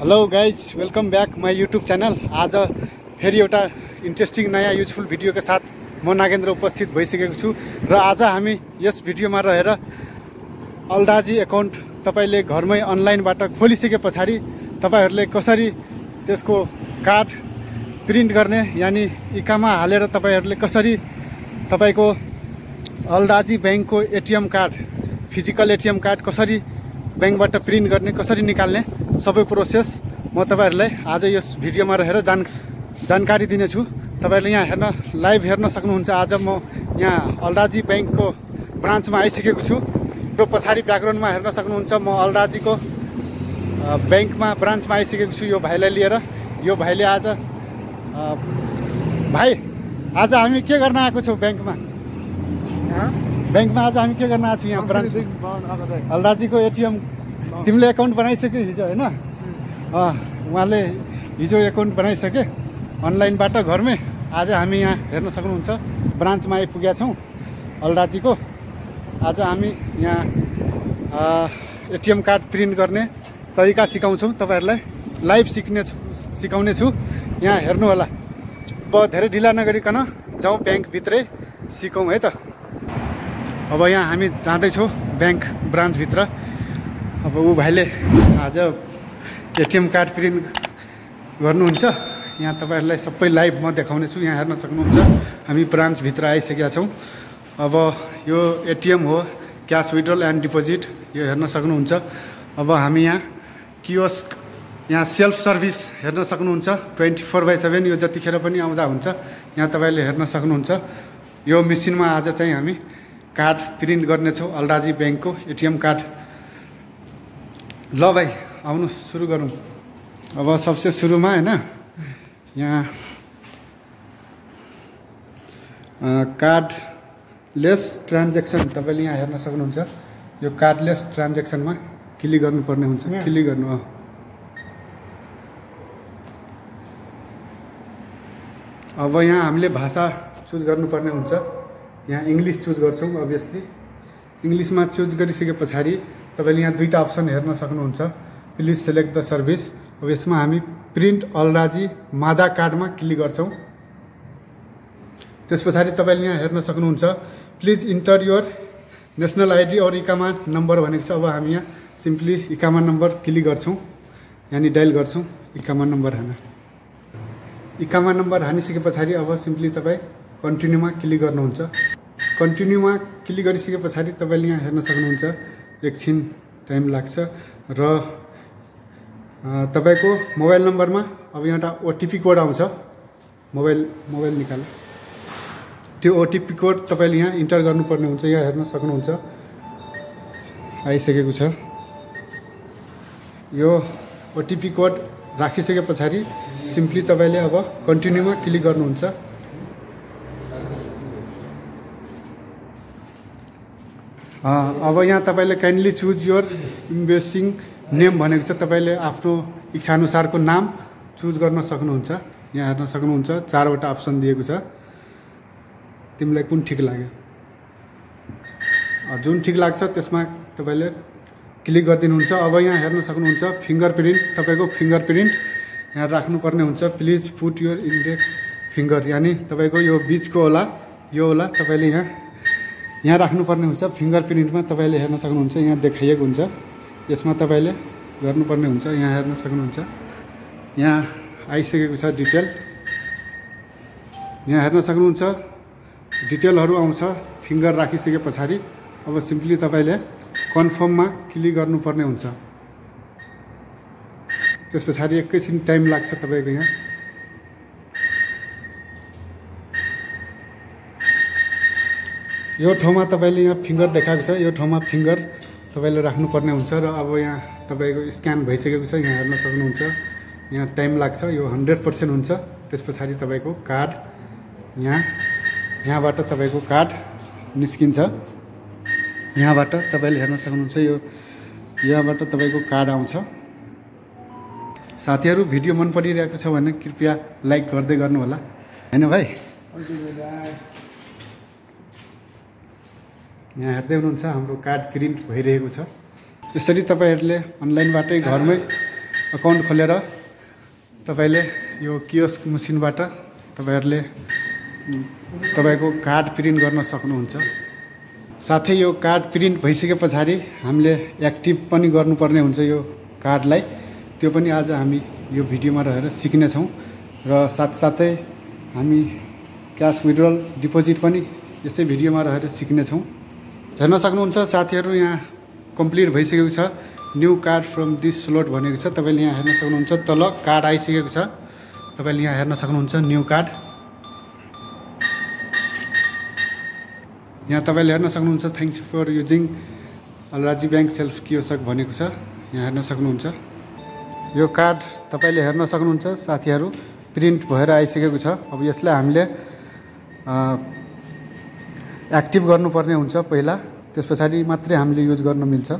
Hello guys, welcome back my YouTube channel. आज फेरि एउटा इन्ट्रेस्टिङ नयाँ युजफुल भिडियोका साथ म नागेन्द्र उपस्थित भइसकेको छु र आज हामी यस भिडियोमा रहेर अलडाजी एकाउन्ट तपाईले घरमै अनलाइनबाट खोलिसके पछाडि तपाईहरुले कसरी त्यसको कार्ड प्रिन्ट गर्ने यानी इकामा हालेर तपाईहरुले कसरी तपाईको अलडाजी बैंकको ATM card physical ATM card कसरी बैंकबाट प्रिन्ट गर्ने कसरी निकाल्ने सबै प्रोसेस म तपाईहरुलाई आज यस भिडियोमा रहेर जानकारी दिनेछु। तपाईहरुले यहाँ हेर्न लाइभ हेर्न सक्नुहुन्छ। आज म यहाँ अलडाजी बैंकको ब्रान्चमा आइसकेको छु र पछाडि ब्याकग्राउन्डमा हेर्न सक्नुहुन्छ म अलडाजीको बैंकमा ब्रान्चमा आइसकेको छु यो भाइलाई लिएर। यो भाइले आज भाइ आज हामी के गर्न आएको छौं बैंकमा? बैंकमा आज हामी के गर्न आएको छौं? यहाँ ब्रान्च अलडाजीको एटीएम तिमीले एकाउन्ट बनाइसक्यो हिजो हैन? उहाँले हिजो एकाउन्ट बनाइसके अनलाइनबाट घरमै। आज हामी यहाँ हेर्न सक्नुहुन्छ ब्रान्चमा आइपुगेका छौं अलडाजीको। आज हामी यहाँ एटीएम कार्ड प्रिन्ट गर्ने तरिका सिकाउँछौं, तपाईहरुलाई लाइभ सिकाउने छु। यहाँ हेर्नु होला। अब धेरै ढिला नगरिकन जाउँ बैंक भित्रै सिकौं है त। अब यहाँ हामी जाँदैछौँ बैंक ब्रान्च भित्र। अब ऊ भाइले आज एटीएम कार्ड प्रिन्ट गर्नुहुन्छ। यहाँ तपाईहरुलाई सबै लाइभ म देखाउने छु। यहाँ हेर्न सक्नुहुन्छ हामी ब्रान्च भित्र आइसकेका छौं। अब यो एटीएम हो, क्याश विड्रल एन्ड डिपोजिट। यो हेर्न सक्नुहुन्छ। अब हामी यहाँ कियोस्क, यहाँ सेल्फ सर्भिस हेर्न सक्नुहुन्छ। 24/7 यो जतिखेर पनि आउँदा हुन्छ। यहाँ तपाईले हेर्न सक्नुहुन्छ। यो मेसिनमा आज चाहिँ हामी कार्ड प्रिन्ट गर्नेछौँ अलडाजी बैंकको एटीएम कार्ड। ल भाइ आउनु सुरु गरौँ। अब सबसे सुरुमा हैन यहाँ कार्डलेस ट्रान्ज्याक्सन तपाईले यहाँ हेर्न सक्नुहुन्छ। यो कार्डलेस ट्रान्ज्याक्सनमा क्लिक गर्नुपर्ने हुन्छ। क्लिक गर्नु। अब यहाँ हामीले भाषा चुज गर्नुपर्ने हुन्छ। यहाँ इंग्लिश चुज गर्छौं अभियसली। इंग्लिशमा चुज गरिसके पछाडि तपाईले यहाँ दुईटा अप्सन हेर्न सक्नुहुन्छ। Please select the service. अब यसमा हामी प्रिन्ट अलडाजी मादा कार्डमा क्लिक गर्छौं। त्यसपछि तपाईले यहाँ हेर्न सक्नुहुन्छ please enter your national ID और इकामा नम्बर भनेको छ। अब हामी यहाँ सिम्पली इकामा नम्बर क्लिक गर्छौं, यानी डायल गर्छौं इकामा नम्बर हान्न। इकामा नम्बर हानिसके पछाडि अब सिम्पली तपाई कन्टिन्यूमा क्लिक गर्नुहुन्छ। कन्टिन्यूमा क्लिक गरिसके पछाडि तपाईले यहाँ हेर्न सक्नुहुन्छ एकछिन टाइम लाग्छ र तपाईको मोबाइल नम्बरमा अब एउटा ओटीपी कोड आउँछ। मोबाइल निकाल। त्यो ओटीपी कोड तपाईले यहाँ इन्टर गर्नुपर्ने हुन्छ। यहाँ हेर्न सक्नुहुन्छ आइसकेको छ। यो ओटीपी कोड राखिसके पछाडि सिम्पली तपाईले अब कन्टिन्यूमा क्लिक गर्नुहुन्छ। अब यहाँ तपाईले kindly choose your investing name भनेको छ। तपाईले आफ्नो इच्छा अनुसारको नाम चुज गर्न सक्नुहुन्छ। यहाँ हेर्न सक्नुहुन्छ 4वटा अप्सन दिएको छ। तिमीलाई कुन ठीक लाग्यो? जुन ठीक लाग्छ त्यसमा तपाईले क्लिक गरिदिनुहुन्छ। अब यहाँ हेर्न सक्नुहुन्छ फिंगरप्रिन्ट। तपाईको फिंगरप्रिन्ट यहाँ राख्नुपर्ने हुन्छ। Please put your index finger, यानी तपाईको यो बीचको होला, यो होला। तपाईले यहाँ राख्नुपर्ने हुन्छ। फिंगरप्रिन्टमा तपाईले हेर्न सक्नुहुन्छ यहाँ देखाइएको हुन्छ। यसमा तपाईले गर्नुपर्ने हुन्छ। यहाँ हेर्न सक्नुहुन्छ यहाँ आइसकेको छ डिटेल। यहाँ हेर्न सक्नुहुन्छ डिटेलहरु आउँछ फिंगर राखिसके पछाडि। अब सिम्पली तपाईले कन्फर्ममा क्लिक गर्नुपर्ने हुन्छ। त्यसपछि एकैछिन टाइम लाग्छ तपाईको यहाँ। यो ठाउँमा तपाईले यहाँ फिंगर देखाएको छ। यो ठाउँमा फिंगर तपाईले राख्नुपर्ने हुन्छ र अब यहाँ तपाईको स्क्यान भइसकेको छ। यहाँ हेर्न सक्नुहुन्छ यहाँ टाइम लाग्छ। यो 100% हुन्छ। त्यसपछि तपाईको कार्ड यहाँबाट तपाईको कार्ड निस्किन्छ। यहाँबाट तपाईले हेर्न सक्नुहुन्छ यो यहाँबाट तपाईको कार्ड आउँछ। साथीहरु भिडियो मन परिरहेको छ भने कृपया लाइक गर्दै गर्नु होला हैन भाइ? यहाँ हेर्दै हुनुहुन्छ हाम्रो कार्ड प्रिन्ट भइरहेको छ। यसरी तपाईहरुले अनलाइनबाटै घरमै अकाउन्ट खोलेर तपाईले यो कियोस्क मसिनबाट तपाईहरुले तपाईको कार्ड प्रिन्ट गर्न सक्नुहुन्छ। साथै यो कार्ड प्रिन्ट भइसकेपछि हामीले एक्टिभ पनि गर्नुपर्ने हुन्छ यो कार्डलाई। त्यो पनि आज हामी यो भिडियोमा रहेर सिक्ने छौं र साथसाथै हामी क्याश विड्रल डिपोजिट पनि यसै भिडियोमा रहेर सिक्ने छौं। हेर्न सक्नुहुन्छ साथीहरु, यहाँ कम्प्लिट भइसकेको छ। New card from this slot भनेको छ। तपाईले यहाँ हेर्न सक्नुहुन्छ तल कार्ड आइसकेको छ। तपाईले यहाँ हेर्न सक्नुहुन्छ न्यू कार्ड। यहाँ तपाईले हेर्न सक्नुहुन्छ thanks for using Al Rajhi bank self kiosk भनेको छ। यहाँ हेर्न सक्नुहुन्छ यो कार्ड तपाईले हेर्न सक्नुहुन्छ साथीहरु, प्रिन्ट भएर आइसकेको छ। अब यसलाई हामीले एक्टिभ गर्नुपर्ने हुन्छ पहिला, त्यसपछि मात्रै हामीले युज गर्न मिल्छ।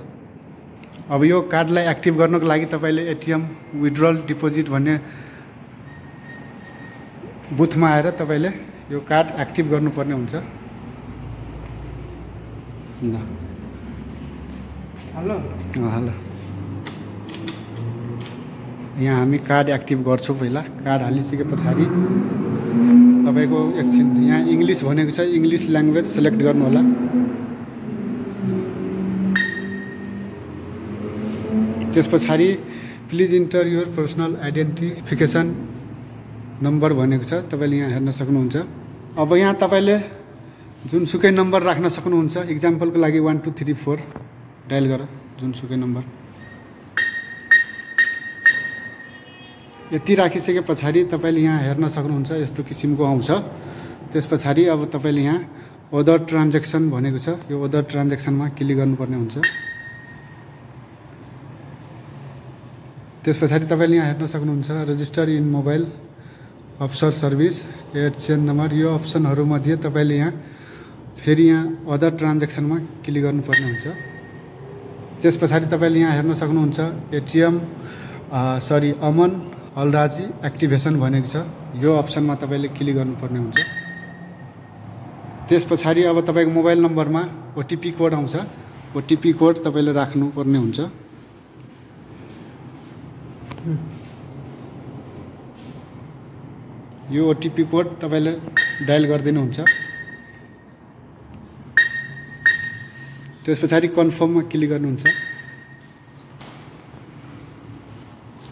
अब यो कार्डलाई एक्टिभ गर्नको लागि तपाईले एटीएम विड्रल डिपोजिट भन्ने बुथमा आएर तपाईले यो कार्ड एक्टिभ गर्नुपर्ने हुन्छ। हेलो हेलो, यहाँ हामी कार्ड एक्टिभ गर्छौं। पहिला कार्ड हालिसकेपछि तपाईको एकछिन यहाँ इंग्लिश भनेको छ, इंग्लिश ल्याङ्ग्वेज सिलेक्ट गर्नु होला। त्यसपछि please enter your personal identification number भनेको छ। तपाईले यहाँ हेर्न सक्नुहुन्छ। अब यहाँ तपाईले जुनसुकै नम्बर राख्न सक्नुहुन्छ। एक्जाम्पलको लागि 1 2 3 4 डायल गर जुनसुकै नम्बर। यति राखिसकेपछि तपाईले यहाँ हेर्न सक्नुहुन्छ यस्तो किसिमको आउँछ। त्यसपछि अब तपाईले यहाँ अदर ट्रान्ज्याक्सन भनेको छ। यो अदर ट्रान्ज्याक्सनमा क्लिक गर्नुपर्ने हुन्छ। त्यसपछि तपाईले यहाँ हेर्न सक्नुहुन्छ रजिस्टर इन मोबाइल अफसर सर्भिस एड चेन नम्बर। यो अप्सनहरु मध्ये तपाईले यहाँ फेरि यहाँ अदर ट्रान्ज्याक्सनमा क्लिक गर्नुपर्ने हुन्छ। त्यसपछि तपाईले यहाँ हेर्न सक्नुहुन्छ एटीएम अमन अलराजी एक्टिभेसन भनेको छ। यो अप्सनमा तपाईले क्लिक गर्नुपर्ने हुन्छ। त्यसपछि अब तपाईको मोबाइल नम्बरमा ओटीपी कोड आउँछ। ओटीपी कोड तपाईले राख्नुपर्ने हुन्छ। यो ओटीपी कोड तपाईले डायल गर्दिनुहुन्छ। त्यसपछि कन्फर्ममा क्लिक गर्नुहुन्छ।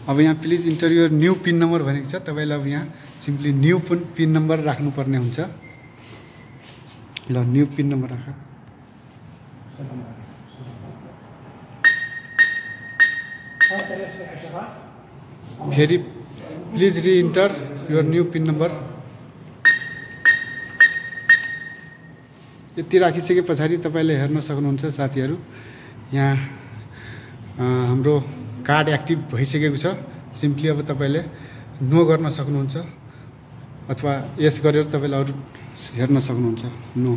अब यहाँ please enter your new PIN number भनेको छ। तपाईले अब यहाँ सिम्पली न्यू पिन नम्बर राख्नुपर्ने हुन्छ। ल न्यू पिन नम्बर राख। फेरि please reenter your new PIN number. यति राखिसकेपछि तपाईले हेर्न सक्नुहुन्छ साथीहरु, यहाँ हाम्रो कार्ड एक्टिभ भइसकेको छ। सिम्पली अब तपाईले नो गर्न सक्नुहुन्छ अथवा यस गरेर तपाईले अरु हेर्न सक्नुहुन्छ। नो।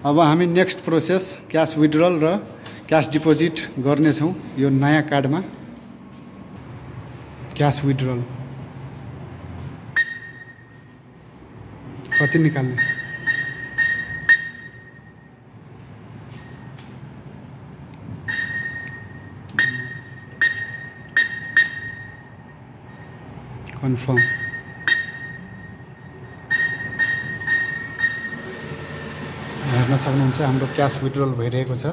अब हामी नेक्स्ट प्रोसेस क्याश विड्रल र क्याश डिपोजिट गर्ने छौं यो नयाँ कार्डमा। क्याश विड्रल कति निकाल्ने? कन्फर्म। हेर्न सक्नुहुन्छ हाम्रो क्याश विड्रल भइरहेको छ।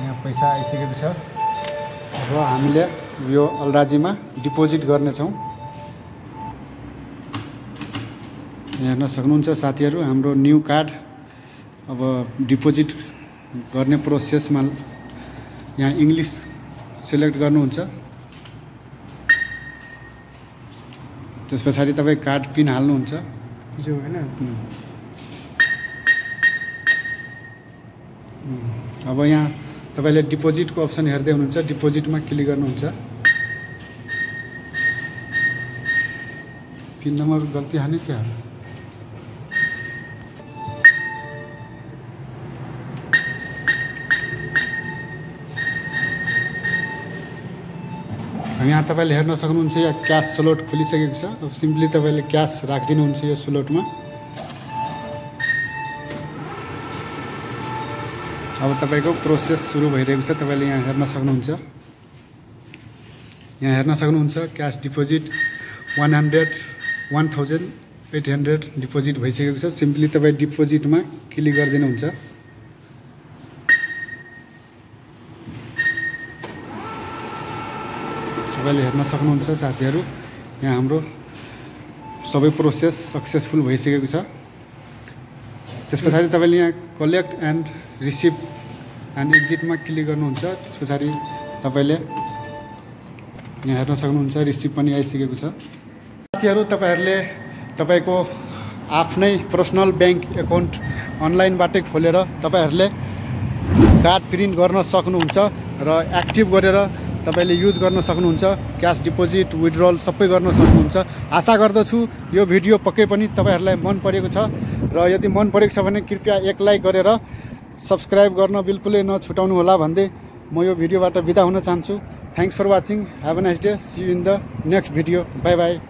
यहाँ पैसा आइसकेको छ। अब हामीले यो अलराजीमा डिपोजिट गर्ने छौं। हेर्न सक्नुहुन्छ साथीहरु, हाम्रो न्यू कार्ड अब डिपोजिट गर्ने प्रोसेसमा यहाँ इंग्लिश सिलेक्ट गर्नुहुन्छ। त्यसपछि तपाई कार्ड पिन हाल्नुहुन्छ जो हैन। अब यहाँ तपाईले डिपोजिटको अप्सन हेर्दै हुनुहुन्छ। डिपोजिटमा क्लिक गर्नुहुन्छ। पिन नम्बर गल्ती हाने क्या? यहाँ तपाईँले हेर्न सक्नुहुन्छ यहाँ क्यास स्लोट खोलिसकेको छ। अब सिम्पली तपाईँले क्यास राखिदिनुहुन्छ यो स्लोटमा। अब तपाईँको प्रोसेस सुरु भइरहेको छ। तपाईँले यहाँ हेर्न सक्नुहुन्छ, यहाँ हेर्न सक्नुहुन्छ क्यास डिपोजिट 100,800 डिपोजिट भइसकेको छ। सिम्पली तपाईँ डिपोजिटमा क्लिक गरिदिनुहुन्छ। तपाईँले हेर्न सक्नुहुन्छ साथीहरू, यहाँ हाम्रो सबै प्रोसेस सक्सेसफुल भइसकेको छ। त्यस पछाडि तपाईँले यहाँ कलेक्ट एन्ड रिसिभ एन्ड एक्जिटमा क्लिक गर्नुहुन्छ। त्यस पछाडि तपाईँले यहाँ हेर्न सक्नुहुन्छ रिसिभ पनि आइसकेको छ। साथीहरू, तपाईँहरूले तपाईँको आफ्नै पर्सनल ब्याङ्क एकाउन्ट अनलाइनबाटै खोलेर तपाईँहरूले कार्ड प्रिन्ट गर्न सक्नुहुन्छ र एक्टिभ गरेर तपाईँले युज गर्न सक्नुहुन्छ। क्यास डिपोजिट, विथड्रल सबै गर्न सक्नुहुन्छ। आशा गर्दछु यो भिडियो पक्कै पनि तपाईँहरूलाई मन परेको छ र यदि मन परेको छ भने कृपया एक लाइक गरेर सब्सक्राइब गर्न बिल्कुलै नछुटाउनु होला भन्दै म यो भिडियोबाट बिदा हुन चाहन्छु। Thanks for watching. Have a nice day. See you in the next video. Bye by.